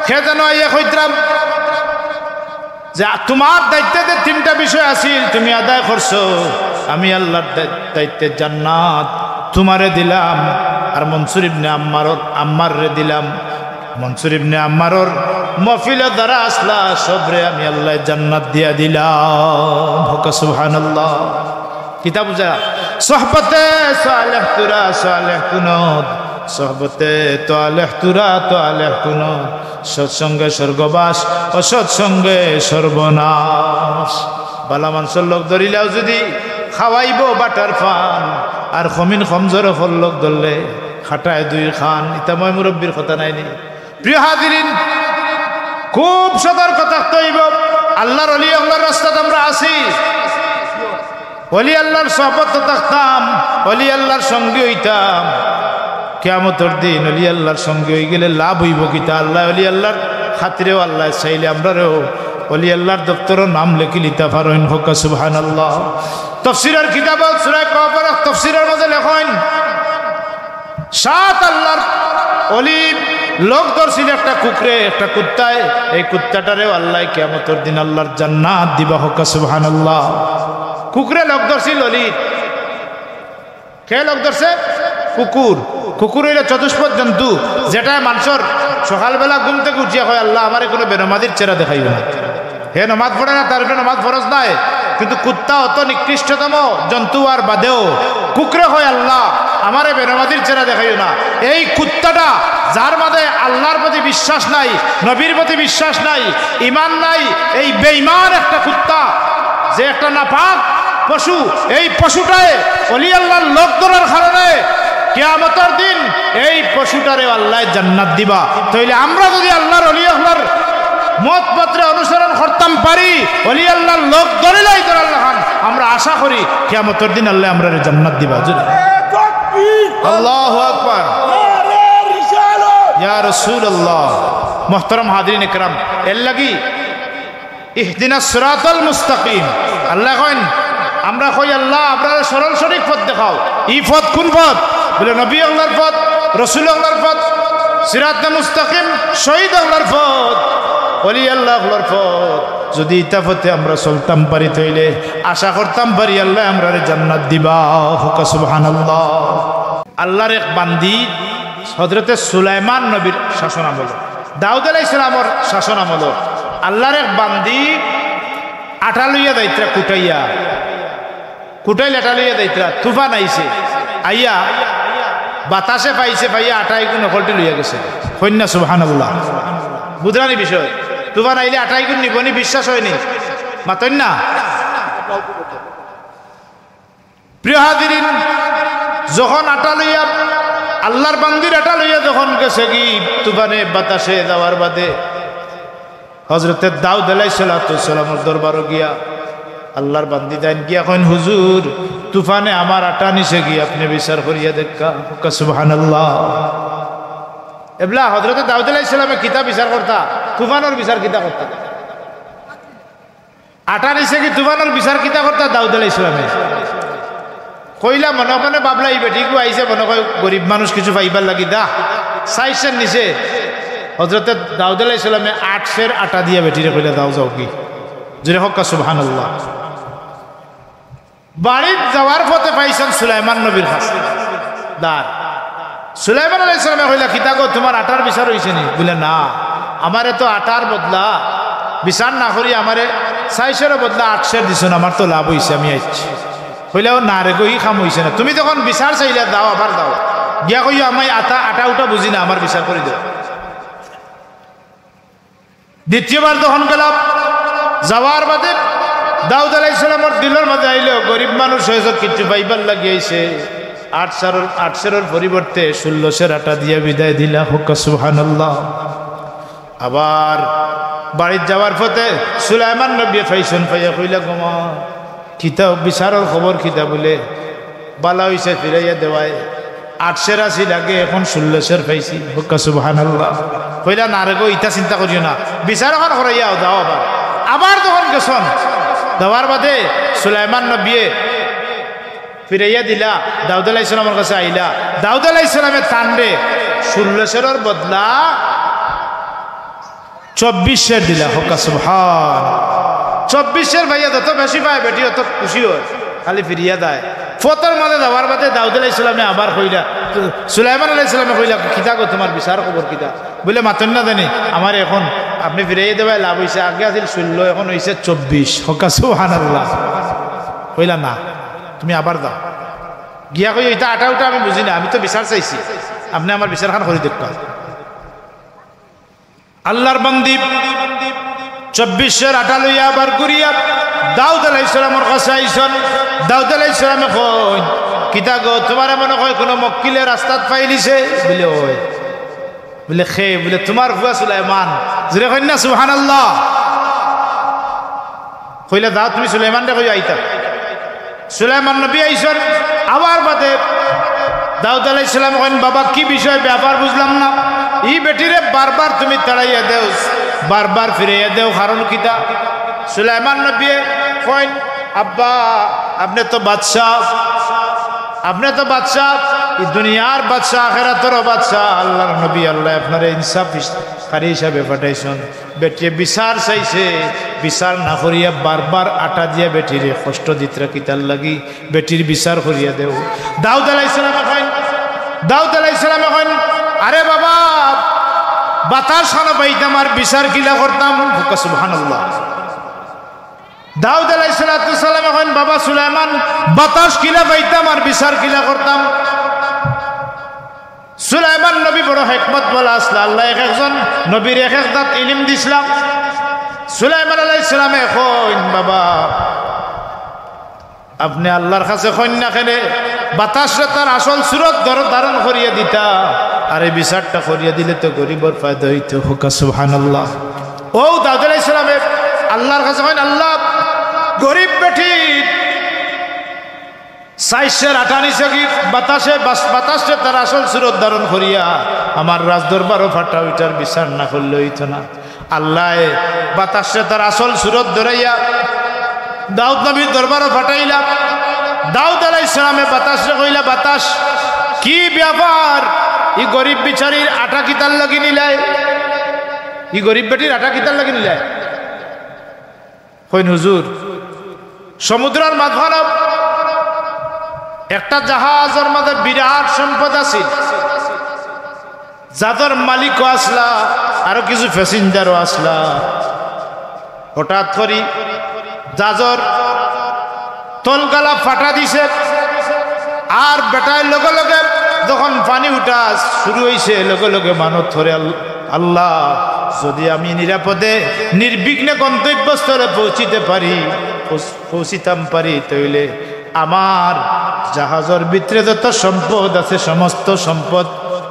হে যেন আইয়া কইতরা যে, "তুমার দায়িত্বে যে তিনটা বিষয় আছিল, তুমি আদায় করছো। আমি আল্লার দা-, দায়িত্বে জান্নাত তুমারে দিলাম, আর মনসুর ইবনে আম্মারর, আম্মাররে দিলাম।" মনসুর ইবনে আম্মারর মহফিলো যারা আছলা, সবরে আমি আল্লায় জান্নাত দিয়া দিলাম। কউক্কা সুবহানাল্লাহ। কিতা বুঝা? সোহবতে সালেহ তুরা সালেহ কুনদ, সোহবতে তোয়ালেহ তুরা তোয়ালেহ কুনদ, সৎসঙ্গে স্বর্গবাস, অসৎ সঙ্গে সর্বনাশ। বালা মানষর লগ ধরিলাও যুদি খাওয়াইবো বাটার পান, আর কমিন কমজোর অকলর লগ ধরলে খাটায় দুই খান। ইতা ময় মুরব্বির কথা নায়নি? প্রিয় হাজিরিন, খুব সতর্ক থাকতে অইবো। আল্লার অলি অকলর রাস্তাত আমরা আছি, অলি আল্লার সোহবতো থাকতাম, অলি আল্লার সঙ্গী অইতাম। কিয়ামতর দিন অলি আল্লার সঙ্গী অইগেলে লাভ অইবো কিতা? আল্লায় অলি আল্লার খাতিরেও আল্লায় চাইলে আমরারেও অলি আল্লার দপ্তরো নাম লেখিলিতা পারইন। কউক্কা সুবহানাল্লাহ। তফসিরর কিতাবো সূরা কহফর এক তফসিরর মাঝে লেখইন, সাত আল্লার অলি লগ ধরছিল একটা কুকুরে, একটা কুত্তায়। এই কুত্তাটারেও আল্লায় কিয়ামতর দিন আল্লার জান্নাত দিবা। কউক্কা সুবহানাল্লাহ। কুকুরে লগ ধরছিল অলি। কে লগ ধরছে? কুকুর। কুকুর অইলো চতুষ্পদ জন্তু, যেটায় মানষর সকালবেলা ঘুম থাকি উঠিয়া কয়, "আল্লাহ, আমারে কুনু বেনমাজির চেহারা দেখাইও না।" হে নমাজ পড়ে না, তার উপরে নমাজ ফরজ নায়, কিন্তু কুত্তা অত নিকৃষ্টতম জন্তু অওয়ার বাদেও কুকুরে কয়, "আল্লাহ, আমারে বেনমাজির চেহারা দেখাইও না।" এই কুত্তাটা, যার মাঝে আল্লার প্রতি বিশ্বাস নাই, নবীর প্রতি বিশ্বাস নাই, ইমান নাই, এই বেইমান একটা কুত্তা, যে একটা নাপাক পশু, এই পশুটায় অলি আল্লার লগ ধরার কারণে কিয়ামতর দিন এই পশুটারে আল্লায় জান্নাত দিবা। তাইলে আমরা যুদি আল্লার অলি আল্লার মত পথরে অনুসরণ করতাম পারি, অলি আল্লার লগ ধরিলাই ধরার লাখান, আমরা আশা করি কিয়ামতর দিন আল্লায় আমরারে জান্নাত দিবা। জোরে। আল্লাহু আকবার। ইয়া রাসূলুল্লাহ। মুহতারাম হাজিরিন ইকরাম, এর লাগি ইহদিনাস সিরাতাল মুস্তাকিম। আল্লায় কইন, আমরা কই, "আল্লাহ, আমরারে সরল সঠিক পথ দেখাও।" ই পথ কুন পথ? বলে, নবী আল্লার পথ, রসুল আল্লার পথ, সিরাতে মুস্তাকিম, শহীদ আল্লার পথ, অলি আল্লাহ আল্লার পথ। যুদি ইতা পথে আমরা চলতাম পারি, তাইলে আশা করতাম পারি আল্লায় আমরারে জান্নাত দিবা। কউক্কা সুবহানাল্লাহ। আল্লার এক বান্দি হযরতে সুলাইমান নবীর শাসন আমলো, দাউদ আলাইহিস সালামর শাসন আমলো আল্লার এক বান্দি আটা লইয়া যাইতরা কুটাইয়া, কুটাইল আটা লইয়া যাইতরা, তুফান আইছে, আইয়া বাতাসে পাইছে, পাইয়া আটা ইগুন হকলটি লইয়া গেছে। কইন না সুবহানাল্লাহ। বুঝরানি বিষয়? তুফান আইলে আটা ইগুন নিবনি, বিশ্বাস অয়নি? মাতইন না। প্রিয় হাজিরিন, যখন আটা লইয়া, আল্লার বান্দির আটা লইয়া যখন গেছেগি তুফানে বাতাসে যাওয়ার বাদে, হযরতে দাউদ আলাইহিস সালাতু ওয়াস সালামর দরবারো গিয়া আল্লার বান্দি যাইন গিয়া কইন, "হুজুর, তুফানে আমার আটা নিছেগি, আপনে বিচার করিয়া দেউক্কা।" কউক্কা সুবহানাল্লাহ। এবলা হযরতে দাউদ আলাইহিস সালামে কিতা বিচার করতা? তুফানর বিচার কিতা করতা? আটা নিছে কি তুফানর বিচার কিতা করতা দাউদ আলাইহিস সালামে? কইলা মনে মনে ভাবলা, "ই বেটিগু আইছে মনে কয় গরিব মানুষ কিছু পাইবার লাগি দা।" চাইর সের নিছে। হযরতে দাউদ আলাইহিস সালামে আট সের আটা দিয়া বেটিরে কইলা, "দাও, যাও গি।" জোরে কউক্কা সুবহানাল্লাহ। বাড়িত যাওয়ার পথে পাইছইন সুলাইমান নবীর কাছে। দার। সুলাইমান আলাইহিস সালামে কইলা, "কিতা গো, তুমার আটার বিচার অইছে নি?" বুলে, "না, আমারে তো আটার বদলা বিচার না করি আমারে চাইর সেরর বদলা আট সের দিছইন, আমার তো লাভ অইছে, আমি আইছি।" কইলা, "ও না রে গো, ই কাম অইছে না, তুমি যখন বিচার চাইলা, দাও, আবার দাও, গিয়া কইও আমি আটা, আটা উটা বুঝি না, আমার বিচার করি দেও।" দ্বিতীয়বার যখন গেলা, যাওয়ার বাদে দাউদ আলাইহিস সালামর দিলর মাঝে আইলো, গরিব মানুষ অইছে, কিচ্ছু পাইবার লাগি আইছে, আট সেরর, আট সেরর পরিবর্তে ষোলো সের আটা দিয়া বিদায় দিলা। কউক্কা সুবহানাল্লাহ। আবার বাড়িত যাওয়ার পথে সুলাইমান নবীয়ে পাইছইন, পাইয়া কইলা, "গো মা, কিতা বিচারর খবর কিতা?" বুলে, "বালা অইছে ফিরাইয়া দেওয়ায়, আট সের আছিল আগে, এখন ষোলো সের পাইছি।" কউক্কা সুবহানাল্লাহ। কইলা, "না রে গো, ইতা চিন্তা করিও না, বিচার অখান করাইয়া আও, যাও আবার।" আবার যখন গেছইন, যাওয়ার বাদে সুলাইমান নবীয়ে ফিরাইয়া দিলা, দাউদ আলাইহিস সালামর কাছে আইলা, দাউদ আলাইহিস সালামে তানরে ষোলো সেরর বদলা চব্বিশ সের দিলা। কউক্কা সুবহান। চব্বিশ সের পাইয়া যত বেশি পায় বেটি অত খুশি অয়, খালি ফিরিয়া দেয়। পথর মাঝে যাওয়ার বাদে দাউদ আলাইহিস সালামে আবার কইলা, সুলাইমান আলাইহিস সালামে কইলা, "কিতা গো, তুমার বিচার খবর কিতা?" বুলে, "মাতইন না জানি, আমারে এখন আপনে ফিরাইয়া দেওয়ায় লাভ অইছে, আগে আছিল ষোলো, এখন অইছে চব্বিশ।" কউক্কা সুবহানাল্লাহ। কইলা, "না, তুমি আবার যাও, গিয়া কইও, ইতা আটা উটা আমি বুঝি না, আমি তো বিচার চাইছি, আপনে আমার বিচারখান করি দেউক্কা।" আল্লাহর বান্দি চব্বিশ সের আটা লইয়া আবার ঘুরিয়া দাউদ আলাইহিস সালামর কাছে আইছইন। দাউদ আলাইহিস সালামে কইন, "কিতা গো, তুমারে মনে কয় কুনু মক্কিলে রাস্তাত পাইলিছে?" বুলে, "অয়।" বুলে, "কে?" বুলে, "তুমার পুয়া সুলাইমান।" জোরে কইন না সুবহানাল্লাহ। কইলা, "যাও, তুমি সুলাইমানরে কইও আইতা।" সুলাইমান নবী আইছইন, আবার বাদে দাউদ আলাইহিস সালামে কইন, "বাবা, কি বিষয়, ব্যাপার বুঝলাম না। ই বেটিরে বারবার তুমি তাড়াইয়া দেও, বারবার ফিরাইয়া দেও, কারণ কিতা?" সুলাইমান নবীয়ে কইন, "আব্বা, আপনে তো বাদশা, আপনে তো বাদশা, ই দুনিয়ার বাদশা, আখেরাতরও বাদশা, আল্লাহর নবী, আল্লায় আপনারে ইনসাফকারী হিসাবে পাঠাইছইন।" বেটিয়ে বিচার চাইছে, বিচার না করিয়া বারবার আটা দিয়া বেটিরে কষ্ট দিতরা কিতার লাগি? বেটির বিচার করিয়া দেও। দাউদ আলাইহিস সালামে কইন, দাউদ আলাইহিস সালামে কইন, "আরে বাবা, বাতাস খানো পাইতাম আর বিচার কিলা করতাম?" কউক্কা সুবহানাল্লাহ। দাউদ আলাইহিস সালাতু ওয়াস সালামে কইন, "বাবা সুলাইমান, বাতাস কিলা পাইতাম আর বিচার কিলা করতাম?" সুলাইমান নবী বড় হিকমতওয়ালা আছলা। আল্লায় এক একজন নবীরে এক এক জাত ইলিম দিছলা। সুলাইমান আলাইহিস সালামে কইন, "বাবা, আপনে আল্লাহর কাছে কইন না কেনে, বাতাসরে তার আসল সুরত ধর-, ধারণ করিয়া দিতা, আর এই বিচারটা করিয়া দিলে তো গরিবর ফায়দা অইতো।" কউক্কা সুবহানাল্লাহ। অউ দাউদ আলাইহিস সালামে আল্লাহর কাছে কইন, "আল্লাহ, গরিব বেটি চাইর সের আটা নিছে কি বাতাসে, বাস-, বাতাসে তার আসল সুরত ধারণ করিয়া আমার রাজদরবারও ফাটাও, ইটার বিচার না করলে অইতো না।" আল্লায় বাতাসে তার আসল সুরত ধরাইয়া দাউদ নবীর দরবারও ফাটাইলা। দাউদ আলাইহিস সালামে বাতাসরে কইলা, "বাতাস, কি ব্যাপার? ই গরিব বিচারির আটা কিতার লাগি নিলায়? ই গরিব বেটির আটা কিতার লাগি নিলায়?" কইন, "হুজুর, সমুদ্রর মাঝখানো একটা জাহাজর মাঝে বিরাট সম্পদ আছিল, জাহাজর মালিকও আছলা, আরো কিছু passengerও আছলা। হঠাৎ করি জাহাজর তলগালা ফাটা দিছে, আর বেটায় লগে লগে যখন পানি উঠা শুরু অইছে, লগে লগে মানত করে, আল-, আল্লাহ, যদি আমি নিরাপদে নির্বিঘ্নে গন্তব্যস্থলে পৌঁছিতে পারি, পৌঁছ-, পৌঁছিতাম পারি, তাইলে আমার জাহাজর ভিতরে যত সম্পদ আছে, সমস্ত সম্পদ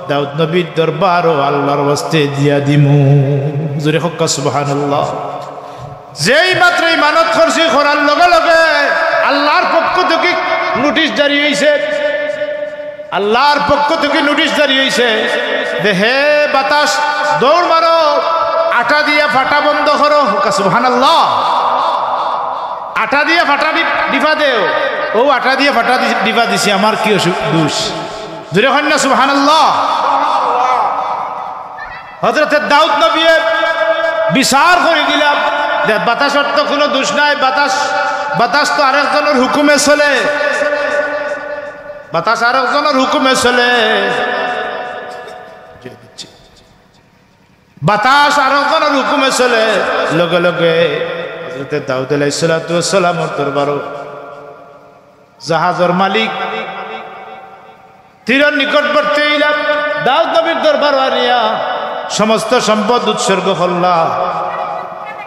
দাউদ নবীর দরবারও আল্লাহর ওয়াস্তে দিয়া দিমু।" জোরে কউক্কা সুবহানাল্লাহ। যেই মাত্র ই মানত করছি, করার লগে লগে আল্লাহর পক্ষ থাকি নোটিশ জারি অইছে। আল্লাহর পক্ষ থাকি নোটিশ জারি অইছে যে, "হে বাতাস, দৌড় মারো, আটা দিয়া ফাটা বন্ধ করো।" কউক্কা সুবহানাল্লাহ। আটা দিয়া ফাটা ডিপ-, ডিপা দেও, ও আটা দিয়া ফাটা দি-, ডিপা দিছি, আমার কি অসুখ, দোষ? জোরে কইন না সুবহানাল্লাহ। হযরতে দাউদ নবীয়ে বিচার করি দিলা যে বাতাসর তো কুনু দোষ নাই, বাতাস, বাতাস তো আরেকজনর হুকুমে চলে, বাতাস আরেকজনর হুকুমে চলে। বাতাস আরেকজনর হুকুমে চলে। লগে লগে হযরতে দাউদ আলাইহিস সালাতু ওয়াস সালামর দরবারো জাহাজর মালিক তীরর নিকটবর্তী অইলা, দাউদ নবীর দরবারো আনিয়া সমস্ত সম্পদ উৎসর্গ করলা।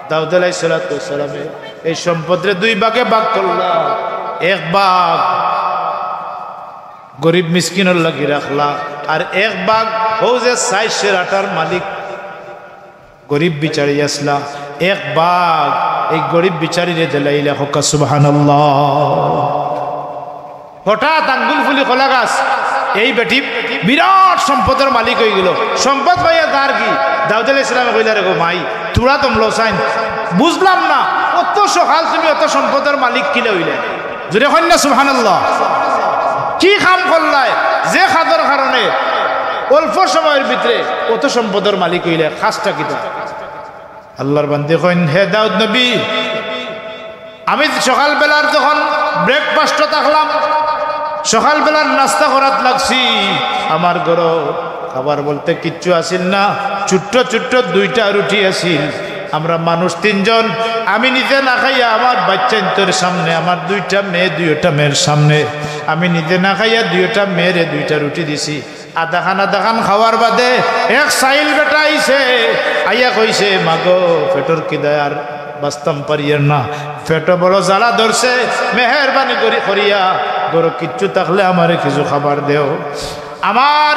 দাউদ আলাইহিস সালাতু ওয়াস সালামে এই সম্পদরে দুই ভাগে ভাগ করলা। এক ভাগ গরিব মিসকিনর লাগি রাখলা, আর এক ভাগ হউ যে চাইর সের আটার মালিক গরিব বিচারি আছলা, এক ভাগ এই গরিব বিচারিরে দিলাইলা। কউক্কা সুবহানাল্লাহ। হঠাৎ আঙ্গুল ফুলি কলা গাছ, এই বেটি বিরাট সম্পদর মালিক অইগেলো। সম্পদ পাইয়া দার কি, দাউদ আলাইহিস সালামে কইলা, "রে গো মাই, তুরা তমলো চাইন, বুঝলাম না, অত সকাল তুমি অত সম্পদর মালিক কিলা অইলায়?" জোরে কইন না সুবহানাল্লাহ। কি কাম করলায় যে কাজর কারণে অল্প সময়র ভিতরে অত সম্পদর মালিক অইলায়? কাজটা কিতা? আল্লাহর বান্দি কইন, "হে দাউদ নবী, আমি সকালবেলার যখন breakfast-ও থাকলাম, সকালবেলার নাস্তা করাত লাগছি, আমার ঘরো খাবার বলতে কিচ্ছু আছিল না, ছোট্ট ছোট্ট দুইটা রুটি আছিল। আমরা মানুষ তিনজন, আমি নিজে না খাইয়া আমার বাচ্চাইন্তর সামনে, আমার দুইটা মেয়ে, দুইটা মেয়ের সামনে, আমি নিজে না খাইয়া দুইটা মেয়েরে দুইটা রুটি দিছি। আধাখান আধাখান খাওয়ার বাদে এক চাইল বেটা আইছে, আইয়া কইছে, 'মাগো, পেটর খিদায় আর বাঁচতাম পারিয়ার না, পেটো বড় জ্বালা ধরছে, মেহেরবানি করি করিয়া ঘরো কিচ্ছু থাকলে আমারে কিছু খাবার দেও।' আমার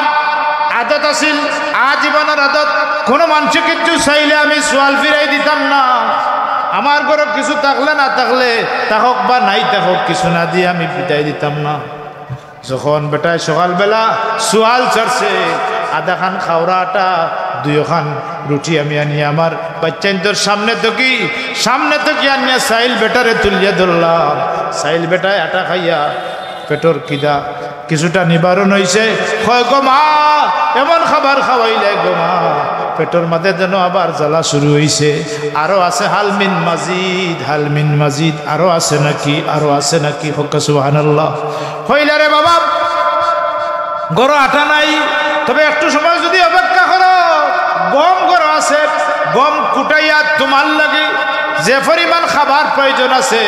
আদত আছিল, আজীবনর আদত, কুনু মানষে কিচ্ছু চাইলে আমি সওয়াল ফিরাই দিতাম না। আমার ঘরো কিছু থাকলে না থাকলে, থাকউক বা নাই থাকউক, কিছু না দিয়া আমি বিদায় দিতাম না। যখন বেটায় সকালবেলা সওয়াল ছাড়ছে, আধাখান খাওরা আটা, দুইওখান রুটি আমি আনিয়া আমার বাচ্চাইন্তর সামনে থাকি, সামনে থাকি আনিয়া চাইল বেটারে তুলিয়া ধরলাম। চাইল বেটায় আটা খাইয়া পেটর খিদা কিছুটা নিবারণ অইছে। কয়, "গো মা, এমন খাবার খাওয়াইলায় গো মা, পেটর মাঝে যেন আবার জ্বালা শুরু অইছে। আরো আছে, হাল মিন মাজিদ, হাল মিন মাজিদ, আরো আছে নাকি, আরো আছে নাকি?" কউক্কা সুবহানাল্লাহ। কইলা, "রে বাবা, ঘরো আটা নাই, তবে একটু সময় যদি অপেক্ষা করো, গম ঘরো আছে, গম কুটাইয়া তুমার লাগি যে পরিমাণ খাবার প্রয়োজন আছে,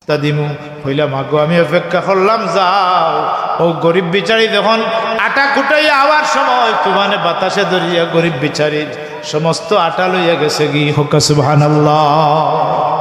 তা দিমু।" কইলা, "মাগো, আমি অপেক্ষা করলাম, যাও।" অউ গরিব বিচারি যখন আটা কুটাইয়া আওয়ার সময়, তুফানে বাতাসে ধরিয়া গরিব বিচারির সমস্ত আটা লইয়া গেছেগি। কউক্কা সুবহানাল্লাহ।